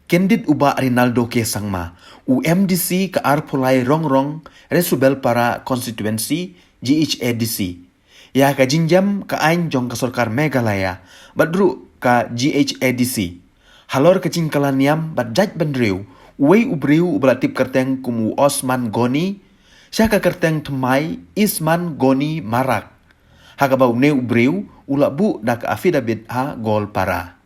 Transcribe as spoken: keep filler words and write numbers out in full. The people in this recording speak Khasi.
Kendit u Bah Rinaldo K Sangma, u M D C ka Arpulai Rongrong Resubelpara Constituency, G H A D C, ïa ka jingjem ka aiñ jong ka sorkar Meghalaya bad ruh ka G H A D C halor ka jingkylla niam bad jaitbynriew uwei u briew uba la tip kyrteng kum u Osman Goni sha ka kyrteng thymmai Isman Goni Marak, ha kaba une u briew u la buh da ka affidavit ha Goalpara.